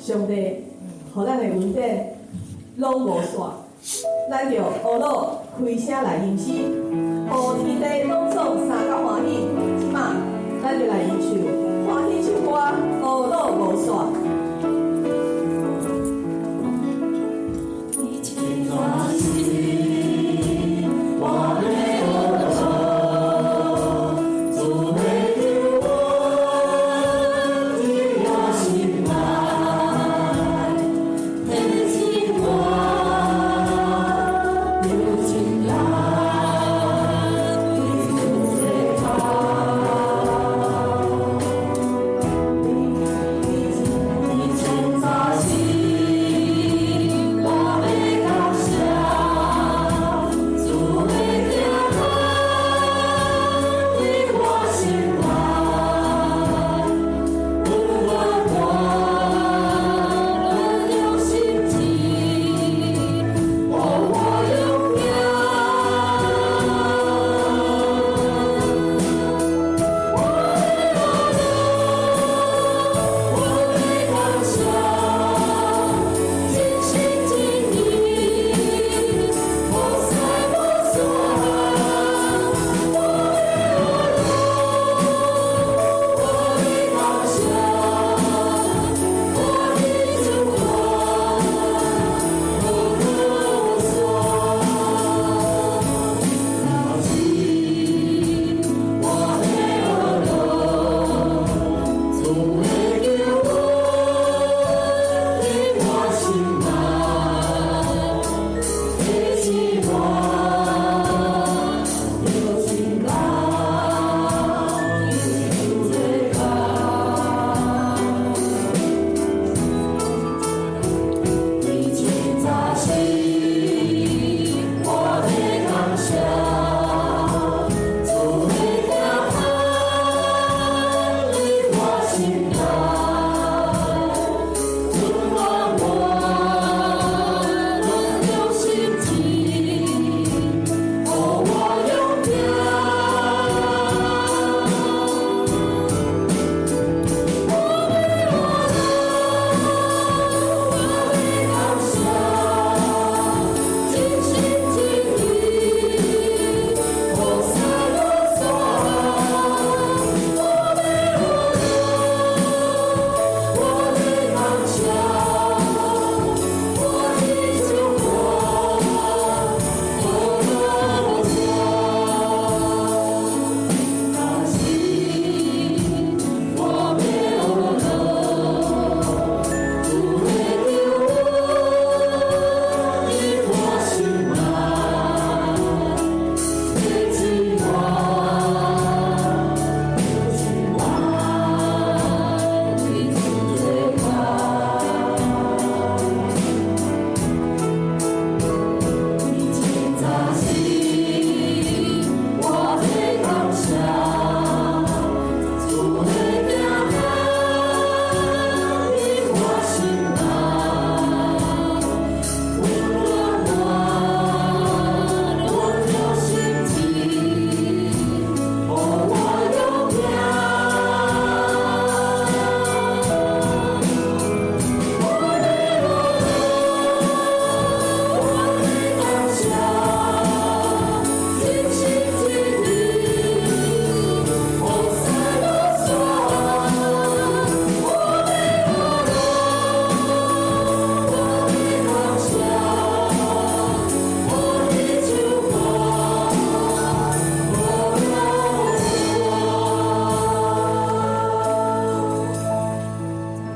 上帝予咱的恩典攏無煞，咱就呵咾開聲來吟詩，予天地攏總三甲歡喜。這馬，咱就來吟唱，歡喜唱歌，呵咾無煞。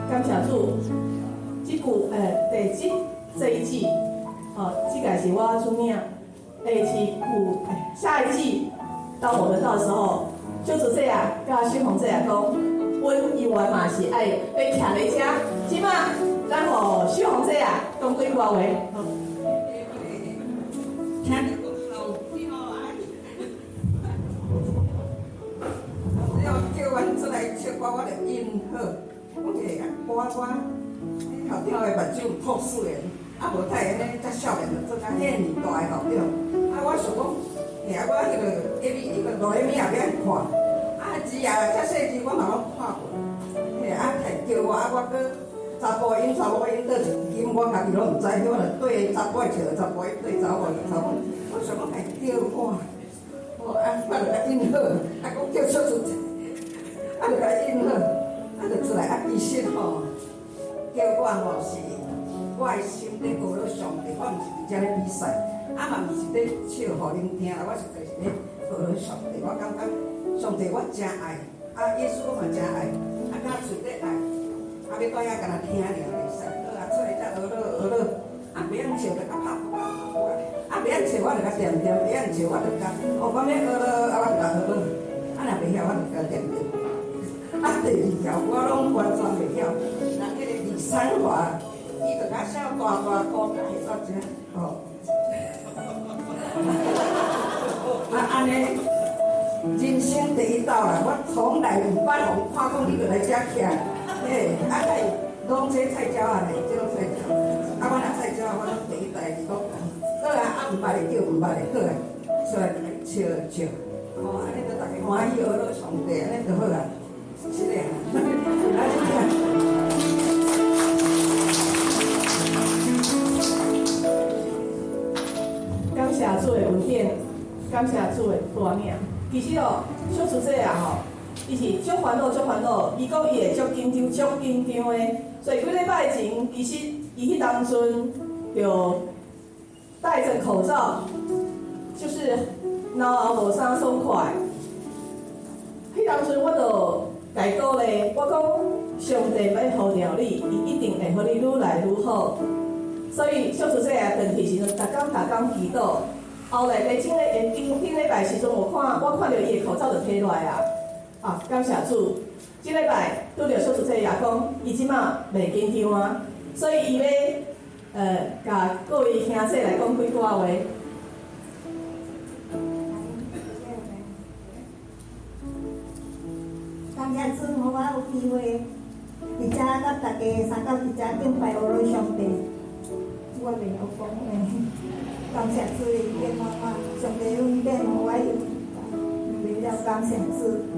感謝主，這句第這這一季，哦，這個是我出名，是有下一季，當我們到時候就是這樣，佮秀紅這樣講，阮猶原嘛是愛欲徛咧遮，這馬咱予秀紅姐啊講幾句話。聽你叫阮出來唱歌，我就應好。講一個歌歌，校長的目睭透水的，啊無太安尼遮少年就做甲遐爾大的校長。啊，我想講，爾我彼個 A B 彼個哆來咪也欲看，啊字啊遮細字我嘛攏看過。嘿，啊，太叫我啊，我閣查埔音查某音倒一金，我家己攏毋知，我就對查埔笑查埔音，對查某笑查某。我想講會叫我，哦啊，我就共應好，啊講叫出出，啊就共應好，啊就出來啊，其實吼，叫我吼是我的心咧學了上帝，我毋是佇遮咧比賽，啊嘛毋是咧笑予恁聽，我實在是咧學了上帝，我感覺上帝我誠愛，啊耶穌我嘛誠愛，啊敢喙咧愛。啊，欲蹛遐干焦聽爾袂使，好啊，出來才學了學了，啊，袂曉笑就共拍鼓啊拍鼓啊，啊，袂曉笑我就共恬恬，袂曉笑我就共，哦，我欲學了，啊，我就共學了，啊，若袂曉我就共恬恬。啊，第二條我攏完全袂曉，人彼個李三華，伊就共寫大大鼓，共下到遮，吼。啊，按呢，人生第一道啦，我從來毋捌予看講你就來遮徛。嘿，啊，伊攏這菜鳥仔咧，這攏菜鳥。啊，我若菜鳥，我攏第一代是講，好啊，啊毋捌的叫毋捌的，好啊，出來笑笑。哦，按呢就逐家歡喜學了上帝，按呢就好啊。是的，啊，就這樣。感謝主的恩典，感謝主的帶領。其實哦，小廚姐啊吼，伊是足煩惱，足煩惱。伊講伊會足緊張，足緊張的。所以幾禮拜前，其實伊彼當陣就戴著口罩，就是腦後無啥爽快。彼當陣我就共伊鼓勵，我講上帝欲呼召你，伊一定會予你愈來愈好。所以小廚姐啊，轉去時陣，逐工逐工祈禱。後來佇頂禮頂頂禮拜時陣，有看我看著伊的口罩就提落來啊。啊，感謝主！這禮拜拄著小廚姐也講，伊這馬袂緊張啊，所以伊欲共各位兄弟來講幾句話。感謝主，予我有機會佇遮佮大家相佮佇遮敬拜阿羅上帝。我袂曉講話，感謝主的恩典，我上帝恩典予我有，袂了感謝主。